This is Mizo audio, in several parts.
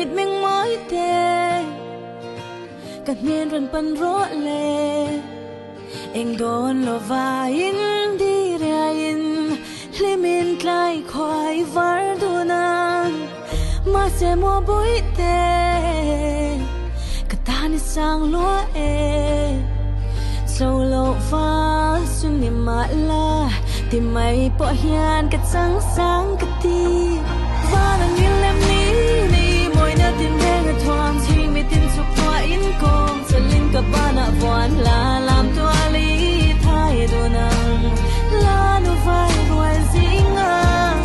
mitmeng mawi te ka hnen rawn pan rawh le. Eng dawn lova in diriaiin hlimin tlai khuai var dun a, mahse maw bawihte ka tan i sang lua e. Cho loh val chu ni mah la ti mai pawh hian ka chang sang ka ti. Van ang in lem ni nei mawina tinreng a thuam chhing mitin chuk tuahin kawng chalin ka banah vuan la lam tual i thai dun ang la nu vai rual zing ang.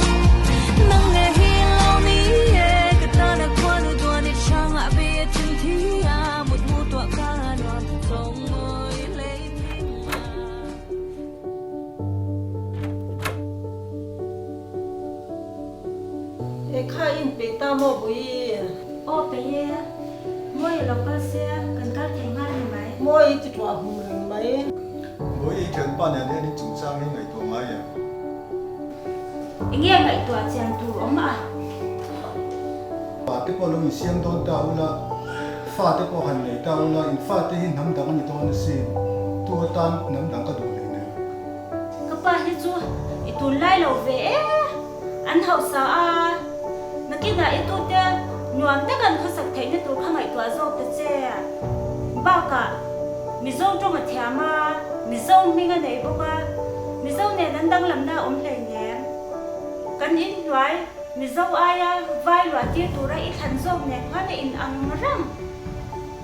Nang nge hi lo ni e ka tana khuanu duan i hrangah ve a thim thi a mut mu tuah ka nuam chawng ngawi hlei thim a. E kha in pe ta maw bui? Aw pe e, Mawi a lo kal se kan kal thei nghal ni mai. Mawi i ti tuah hmu reng mai. Mawi i thianpa nen hian in chungchang hi ngaihtuah ngai em? Enge ngaihtuah chian tur awm a? Pa te pawh lo insiam dawn ta ula, fa te pawh han nei ta ula, in fa te hi hnam dang a ni dawn asin, tu atan hnam dang ka duh hlei nen. Ka pa hi chu i tunlai lo ve e, an hausa a, nakinah i tute nuam tak an khawsak theihna tur kha ngaihtuah zawk ta che. Bakah Mizo tawng a thiam a, Mizo hming a nei bawk a, Mizo nen an danglamna a awm hleinem. Kan inhnuai Mizo aia vai luah tir tura i thlan zawk nen khan a in ang reng.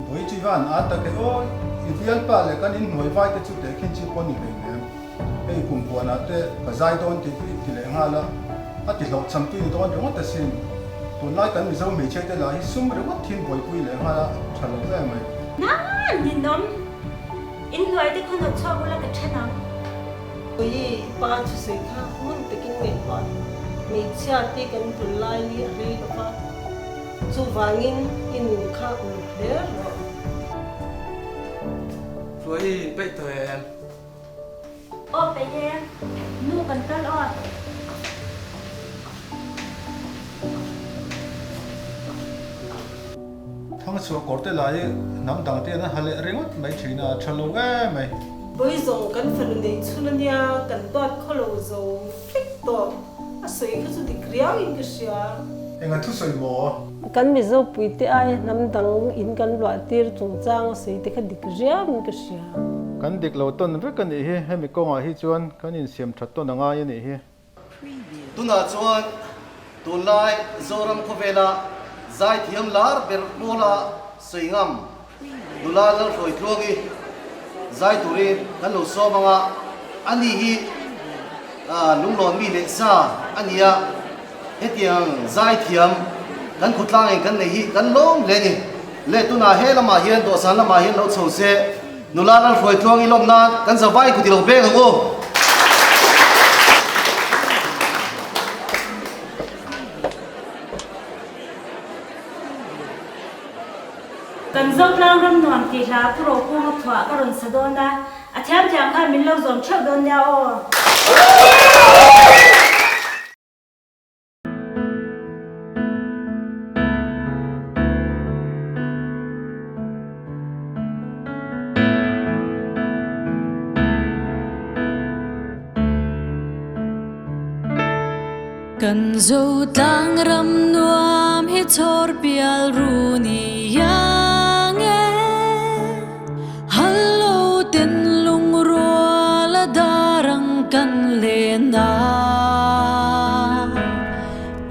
Bawichi van a tak e aw, i bialpa leh kan inhnuai vai te chu tehkhin chi pawh ni hleinem. Hei kum puanah te ka zai dawn tih i ti leh nghal a, a ti hlawhchham tu ni dawn ringawt asin. Tunlai kan Mizo hmeichhia te lah hi sum ringawt thin buaipui leh nghal a, tha lo em mai. Na ninawm, inhnuai te khaw nawt chhuak ula ka then ang. Ui, i pa thusawi kha ngun takin ngaihtuah hmeichhia te kan tul lai hi a rei lo va, chuvangin i nun kha uluk hle rawh. Hruai i peih tawh em? Aw peih e, nu kan kal aw. Thangchhuah kawr te lai hi hnam dang te an ha leh ringawt mai thin a, tha lo em mai. Bawi zawng kan fanu nei chhun a nia, kan duat khaw lo zo fek tawh. A sawi kha chu dik riau in ka hria. Enga thusawi maw? Kan Mizo puite aia hnam dang in kan luah tir chungchang a sawi te kha dik riau in ka hria. Kan dik lo tawn vek a nih hi, hemi kawngah hi chuan kan insiam that tawn a ngai a nih hi. Tunah chuan tunlai Zoram khawvela zaithiam lar ber pawla sawi ngam nula Lalhruai Tluangi zai turin kan lo sawm ang a, ani hi lunglawn mi leh sa a ni a, hetiang zaithiam kan khawtlangin kan nei hi kan lawm hle a ni. Le tunah he lamah hian dawhsan lamah hian lo chho se nula Lalhruai Tluangi lawm nan kan zavai kut i lo veng ang u. Kan Zotlang ram nuam tih hla Pu Rokunga phuah ka rawn sa dawn a, a thiam thiam khan min lo zawm theuh dawn nia aw. Kan Zotlang ram nuam hi chhawr pial ru ni ang e. Hallo ten lungrual a dar ang kan len a.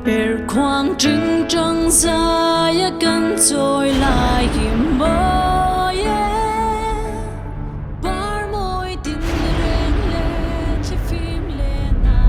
Per khuang tring tang zai a kan chawi lai hi mawi e. Par mawi tin reng le thli fim len a.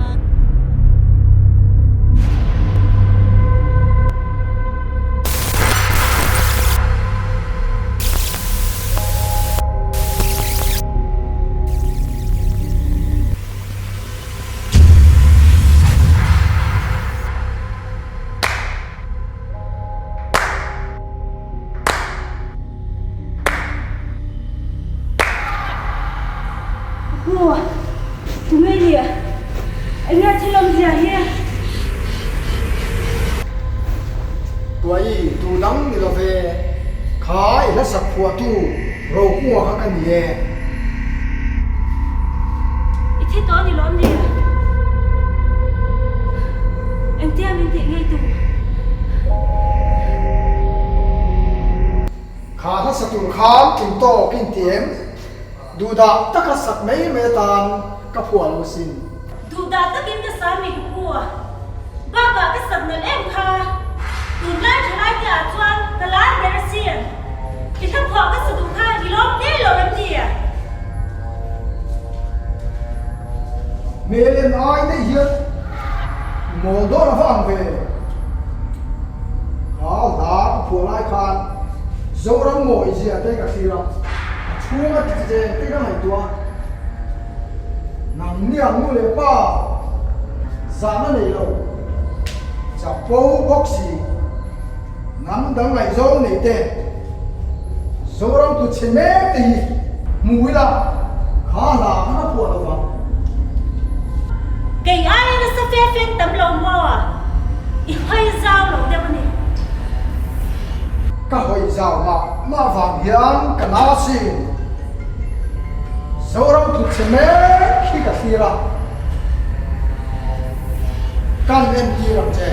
Apu, tunge i nih? Enge thil awmzia hi? Tuai tu dang ni lo ve, kha i hlasak phuahtu Rokunga kha ka ni e. I thi tawh ni lawm ni? Engtia min tih ngei tu? Kha hlasa tur khan tling tawk in ti em? Duhdah taka sak mai mai atan ka phuah lo sin. Duhdah takin ka sa mi ka pu a, bakah ka sak nalh em kha. Tunlai thalai te ah chuan ka lar ber asin. I hla phuah ka sa duh kha i lawm hle lo em ni? Hmel en ai daih hian i mawl dawn a va ang ve. Kha hla ka phuah lai khan Zoram mawi zia te ka thlir a, a chhung a ti cheng te ka ngaihtuah a. Nang ni ang nu leh pa zahna nei lo, chapo bawk si, hnam dang ngaihzawng nei te, Zoram tu chhe mek te hi hmu ila kha hla kha ka phuah lo vang. Kei aia nasa fe fen tam lo maw? I hawi zau lo deuh a ni. Ka hawi zau mah mah vang hian ka na sin. Zoram tut chhe mek hi ka thlir a, kan entir ang che.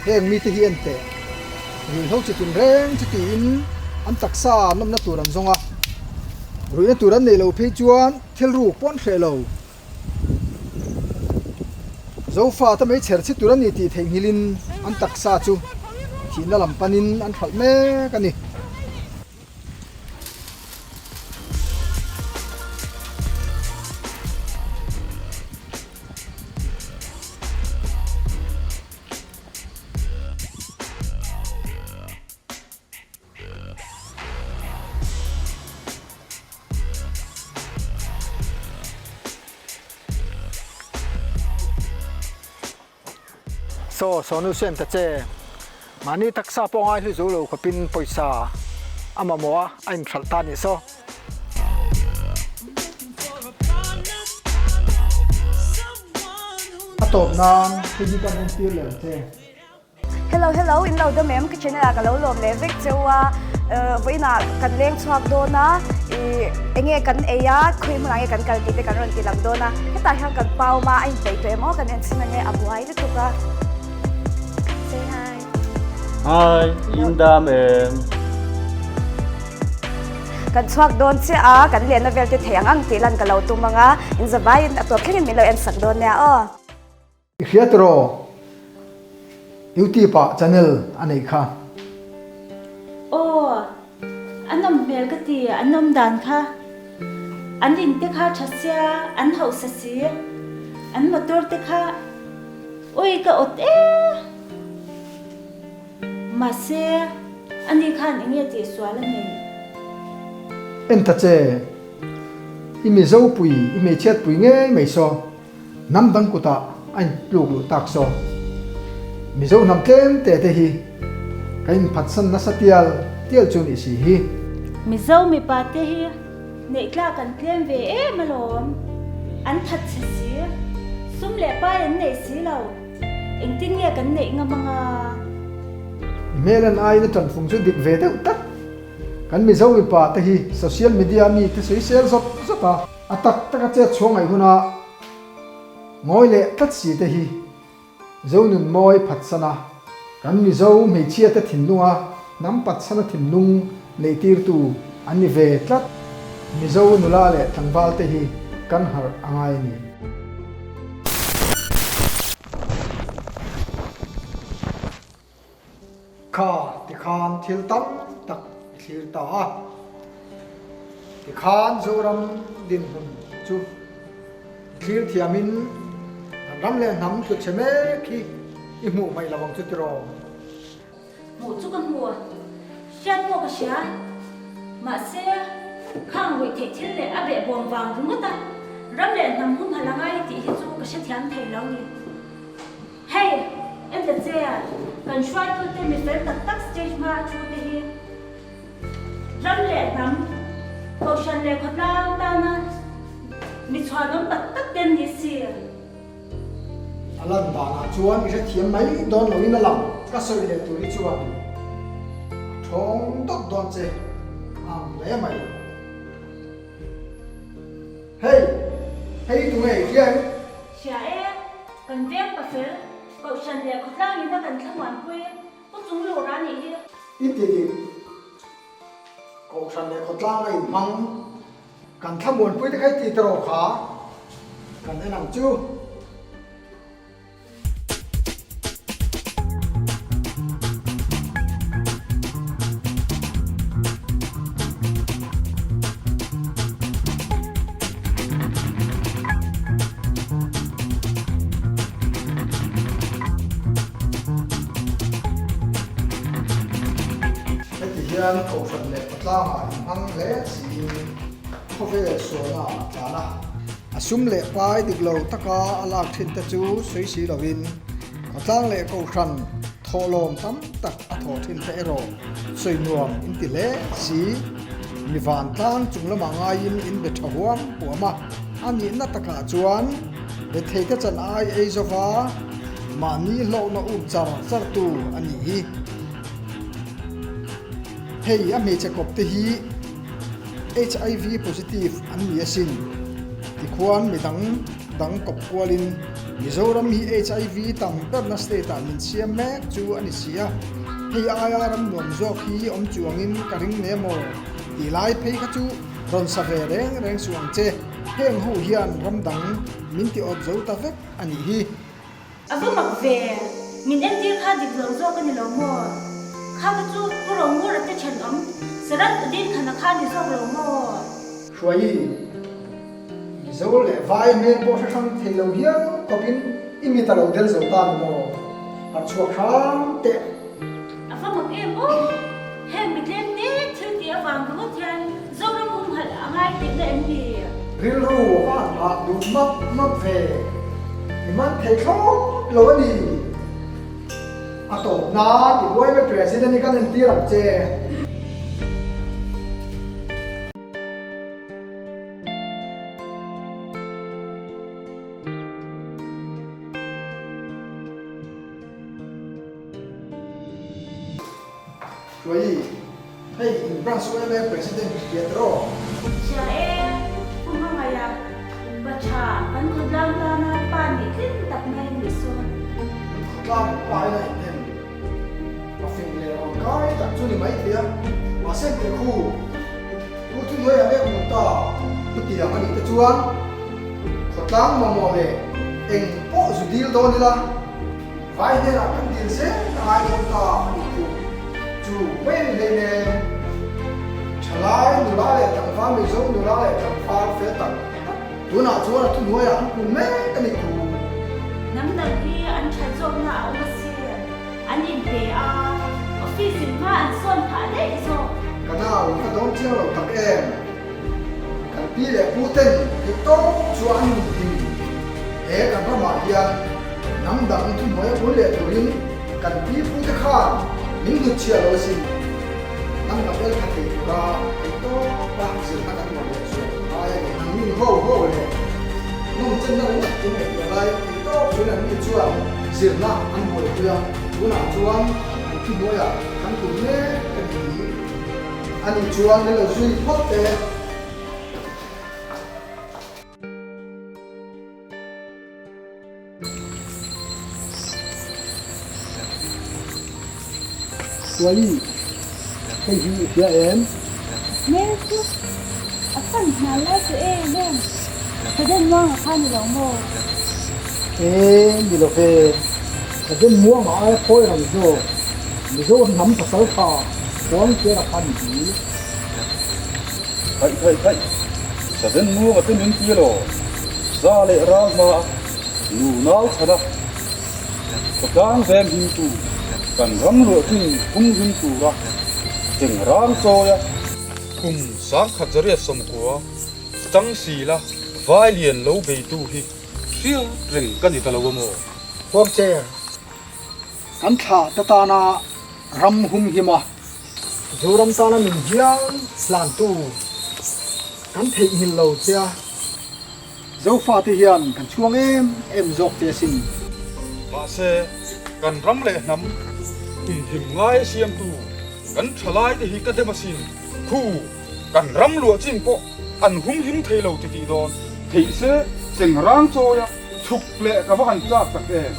Heng mite hi en teh, ruihhlo chi tin reng chu tiin an taksa nawmna tur an zawng a, ruihna tur an neih loh phei chuan thil ruk pawh an hreh lo. Zofa te mai chher chhi tur a ni tih theihnghilhin an taksa chu thihna lam panin an hralh mek a ni. Saw Sonu Sen ta che, mahni taksa pawh ngai hlu zo lo khawpin pawisa a mamawh a, a inhralh ta nih saw. A tawp nan hei hi kan entir leh ang che. Hello hello in lo dawm em ka channel ah ka lo lawm leh vek cheu a vawiin ah kan leng chhuak dawn a ih enge kan ei a khawi hmunah nge kan kal tih te kan rawn ti lang dawn a hetah hian kan pa awm a a inpeih tawh em aw kan en chhin ange a buai lutuk a say hi Hi in dam em. Kan chhuak dawn chiah a kan lenna vel te thei ang ang tih lan ka lo tum ang a in zavaiin a tawp thlengin min lo en sak dawn nia aw. I hria tiraw? Youtube ah channel a neih kha. Aw, a nawm hmel ka ti, an awm dan kha. An in te kha tha sia, an hausa si, an motor te kha ui ka awt e. Mahse, ani khan enge tihsual a nei? En ta che, i Mizo pui, i hmeichhiat pui ngei mai saw. Hnam dang kutah a intluk luh tak saw. Mizo hnam tlem te te hi ka inphatsan nasa tial tial chu nih si hi. Mizo mipa te hi neih tlak an tlem ve em alawm. An that chhe si. Sum leh pai an neih si lo. Engtin nge kan neih ngam anga? I hmel an aiin a tanfung chu dik ve deuh tak. Kan Mizo mipa te hi social media mi te sawisel zawt zawt a. A tak taka chet chhuah ngaih huna ngawi leh tlat si te hi Zonun mawi phatsana kan Mizo hmeichhia te thinlunga hnam patsana thinlung neihtirtu an ni ve tlat. Mizo nula leh tlangval te hi kan harh a ngai a ni. Kha tikhan thil tam tak i thlir ta a, tikhan Zoram dinhmun chu i thlir thiamin kan ram leh hnam tlu chhe mek hi i hmuh hmaih lo ang chu tiraw? Hmuh chu ka hmu a, hriat pawh ka hria. Mahse, khang ruih theih thil leh a behbawm vang ringawt a, ram leh hnam humhalh a ngai tih hi chu ka hrethiam thei lo ni. Hei, en ta che. Kan hruaitute mi fel tak tak stage hma a thu te hi ram leh hnam, kohhran leh khawtlang tana mi chhuanawm tak tak te an ni si. A lan danah chuan i hrethiam mai dawn loin a lang. Ka sawi leh tur hi chuan a thawng dawt dawn che ang hle mai. Hei! Hei tu nge i hria em? Hria e, kan veng pasel, kohhran leh khawtlang in a kan thlamuanpui Pu Chunglura a nih hi. I ti dik, kohhran leh khawtlang a inhmang kan thlamuanpui te kha i ti ta rawh kha, kan en ang chu. Heti hian Kohhran leh Patlangah inhmang hle siin khawvel sualna ah a tlan a. A sum leh pai dik lo taka a lak thin te chu sawi si lovin khawtlang leh Kohhran thawhlawm tam tak a thawh thin te erawh sawi nuam in ti hle si. Mi vantlang chung lamah ngaiin in be tha huam huam a, a nihna takah chuan rethei te chan ai ei zova mahni hlawhna um char char tu a nih hi. Hei a hmeichhe kawp te hi HIV positive an ni asin. Tikhuan midang dang kawp kualin Mizoram hi HIV tam berna state ah min siam mek chu a ni si a, hei aia ram nuam zawk hi awm chuangin ka ring ne maw tih lai phei kha chu rawn sa ve reng reng suh ang che, heng ho hian ram dang min ti awt zo ta vek a nih hi. A va mak ve, min entir kha dik lo zawk a ni lo maw? Kha ka chu Pu Rongura te thenawm Sarat Udin Khana kha a ni zawk lo maw? Hruai. Mizo leh vai hmel pawh hre hrang thei lo hial khawpin i mit a lo del zo ta ni maw? Harh chhuak hram teh. A va mak em aw! Heng mi tlem te thil tih avang ringawt hian Zoram humhalh a ngai tihna em ni? Rilru a va han hah duh map map ve. I man thei thlawt lo a ni. A tawp nan i buai vek President i kan entir ang che. Hruai, hei in branch yma president hi hria tawh. Hria e, Pu Hmangaia, pa tha kan khawtlang tana pa nih tling tak mai a nih sawn. Khawtlang pa ina in en. A fing leh rawn kai tak chu ni mai thei a, mahse teh khu thu chu hnuai ah mek hmun ta chutiang a nih te chuan khawtlang mamawh leh eng pawh zu dil dawn ila vai hnenah kan dil zel a ngai dawn ta a nih chu. Chu mai a ni hleinem. Thalai nula leh tlangval Mizo nula leh tlangval fel tak tak tunah chuan a thuhnuaiah an kun mek a nih thu. Hnam dang hi an that zawkna a awm a si. An inpe a, office in hma an sawn phah daih zawk. Ka nau ka dawn chiang lo tak em? Kan pi leh pu ten theih tawp chu an nun him. He kan ramah hian hnam dang thuhnuai a pun leh turin kan pi pu te khan min hnut chhiah lo asin. Hnam dang el kha thei tura theih tawpa zirna kan ngawrh leh chuan ngai a ni. An nun ho ho leh nawmchenna ringawt in ngaihtuah lai theih tawp chuan an ni chuan zirna an buaipui a, tunah chuan an thuhnuaiah kan kun mek a ni tih a nih chuan min lo zui phawt teh. Tuali, hei hi i hria em? Hmel chu a fan hna lai chu em em, Saden muanga kha ni lo maw? E, ni lo ve, Saden muanga aia khawi ram zawk, Mizo hnam pasal tha Khuangchera kha ni hi. Khaih khaih khaih, Saden muanga te min ti elaw? Za leh ral hma a nu nau chhan a, khawtlang veng him tu, kan ram luah chin phung him tura cheng rang chawi a. Kum 1990 chang si la vai lian lo beitu hi hriat reng ka ni ta lo a maw? Huangcher. Kan thlah te tana ram hum him a, Zoram tana min hial hlantu kan theihnghilh lo che a, Zofate hian kan chhuang em em zawk che asin. Mahse, kan ram leh hnam inhim ngai a siamtu kan thalaite hi ka dem asin. Khu, kan ram luah chin pawh an humhim thei lo ti tih dawn. Theih se, chengrang chawia chhuk leh ka va han chak tak em.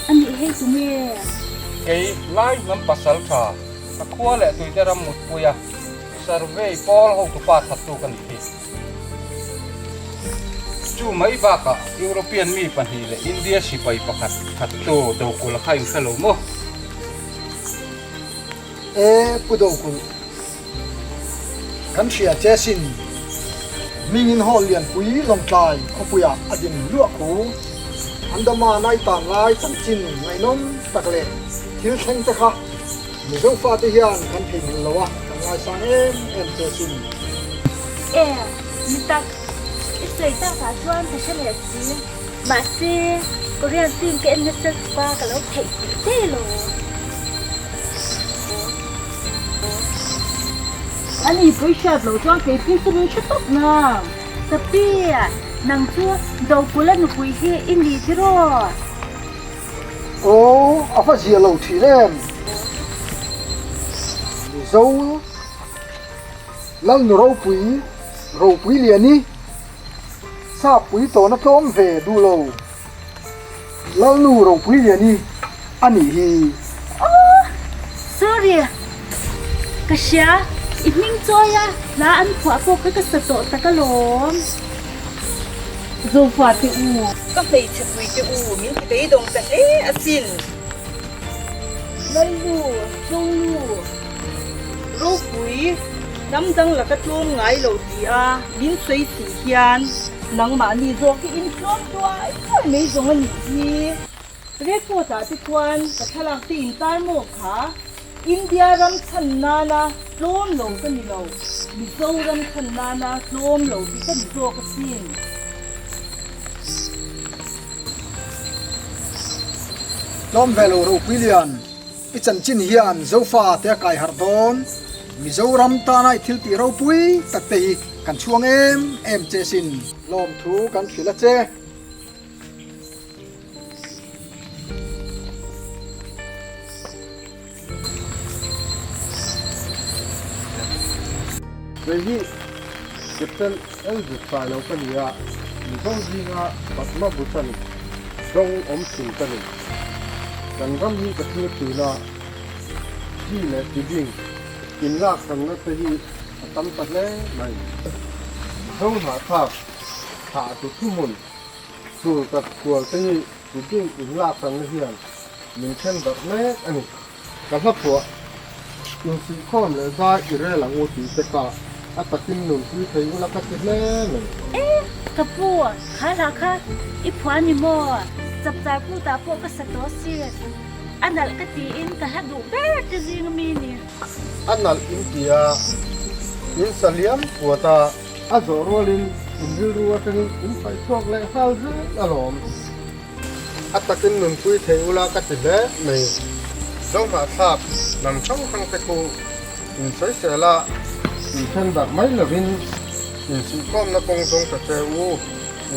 A nih hei tu nge? Kei lai hnam pasal tha, ka khua leh tuite ram mutpuia survey pawl hotupa thattu ka nih hi. Chu mai bakah European mi pahnih leh India sipai pakhat thattu Dokulh a kha in hre lo maw? E Pu Dokulh, kan hria che sin. Mingin hall lianpui Lawngtlai khawpuiah a din luah khu. Andaman a i tan lai chanchin ngaihnawm tak leh thil thleng te kha Mizo fate hian kan theihnghilh lo a, kan ngaisang em em che sin. E, ni tak, i sawi takah chuan ka hre leh si. Mahse, Korean film ka en nasa pa ka lo theih tih che lo. Ani pawh i hriat loh chuan kei phei chu min hre tawp nang. Ka pi, nang chu Dokula nupui hi i ni tiraw? Aw, a va zia lo thin em? Mizo Lalnu ropui, ropui liani, Sappui tawna tlawm ve duh lo Lalnu ropui liani a nih hi. Aw, sorry, ka hria, i hming chawi a hla an phuah pawh kha ka sa tawh tak alawm. Zofa te u. Ka hmeichhe pui te u, min ti beidawng ta hle asin. Lalnu, Chawngnu, ropui, hnam dang laka tlawm ngai lo ti a min sawi si hian nangmahni zawk hi intlawm duai duai mai zawng a nih hi. Record ah te chuan ka thlalak te in tar maw kha? India ram chhan nana tlawm lo ka ni lo, Mizoram chhan nana tlawm lo hi ka ni zawk asin. Tlawm ve lo ropui lian, i chanchin hian Zofa te a kai harh dawn, Mizoram tana i thil tih ropui tak te hi kan chhuang em em che sin. Lawmthu kan hrilh a che. Kei hi Captain Elvis Sailo ka ni a, Mizo zinga Padma Bhushan dawng awm chhun ka ni. Kan ram hi ka thlir thin a, chi leh tibing inlak hranna te hi a tam ta hle mai. Mizo hnahthlak thlah tu thuhmun Chul kat kual te hi tibing inlak hranna hian min then darh mek a ni. Ka hla phuah insuihkhawm leh zai i rel ang u tih te kha a takin nunpui thei ula ka ti hle mai. E, ka pu, kha hla kha i phuah ni maw? Chapchar kutah pawh ka sa tawh si. A nalh ka tiin ka hla duh ber te zing ami ni. A nalh in tia, in sa liam puat a. A zawh rualin in rilru atangin in paih chhuak leh nghal zel alawm. A takin nunpui thei ula ka ti hle mai. Zohnahthlak lam hrang hrang te khu insawisel a, inthen darh mai lovin insuihkhawmna kawng zawng ta che u,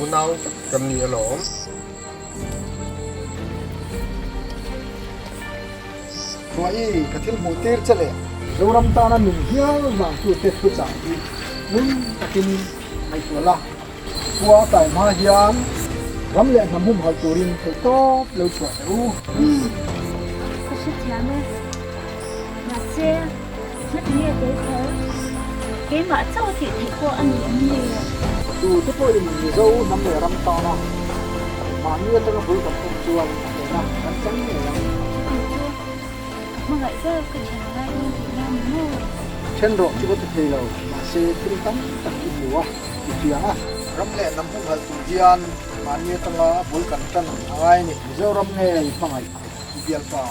unau vek kan ni alawm. Thuaii ka thil hmuh tir che leh Zoram tana min hial vangtute thuchah hi ngun takin ngaihtuah la. Khua a kai hma hian ram leh hnam humhalh turin theihtawp lo chhuah teh u. Ka hrethiam e. Mahse, hmati nge kei kher? Keimah chauh a tih theih pawh a ni em ni? Tu te pawhin Mizo hnam leh ram tana mahni atanga bul kan en chuan a hnehna kan chang ngei ang. Chuti chu ka hmangaih ber ka then ngai dawn tihna ni maw? Then rawh chu ka ti thei lo, mahse thil tam tak i hmu a. I hria a, ram leh hnam humhalh tur hian mahni atanga bul kan tan a ngai a ni. Mizoram nge i hmangaih i bialpa?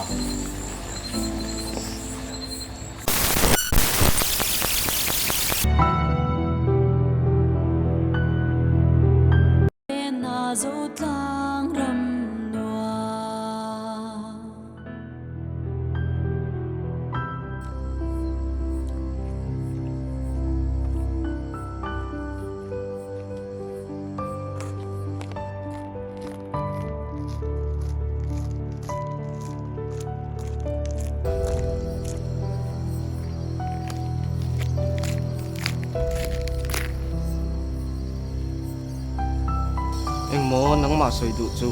maw nangmah sawi duh chu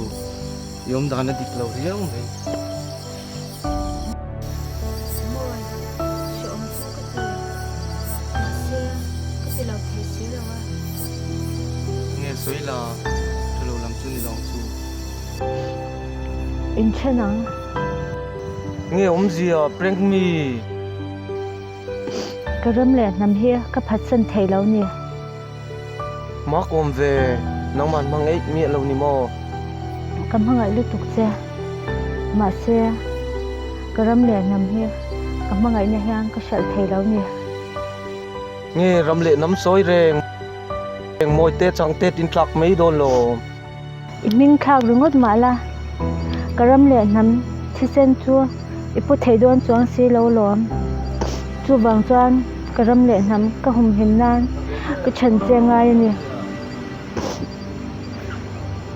i awm dan a dik lo riau mai. Mawi, hrehawm chu ka ti. Mahse, ka ti lo thei si lo a. Nge sawi la, tha lo lam chu ni lo ang chu. Inthen ang. Nge awmzia prank mi? Ka ram leh hnam hi ka phatsan thei lo ni. Mak awm ve, nangman hmang eih miah lo ni maw? Ka hmangaih lutuk che. Mahse, ka ram leh hnam hi ka hmangaihna hian ka hralh thei lo ni. Nge ram leh hnam sawi reng mawi te chang te tin tlak mai dawn lo. I hming thlak ringawt mah la, ka ram leh hnam thisen chu i pu thei dawn chuang si lo lawm. Chuvang chuan ka ram leh hnam ka humhim nan ka chhan che ngai a ni.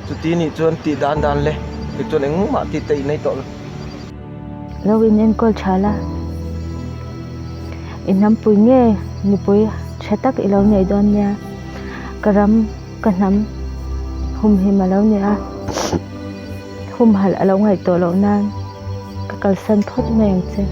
Chuti nih chuan tih dan dan le, kei chuan engmah tih te i nei tawh lo. Lo in enkawl tha la, i hnampui nge nupui tha tak i lo nei dawn nia, ka ram. Ka hnam humhim a lo ni a, humhalh a lo ngaih tawh loh nan ka kalsan phawt mai ang che.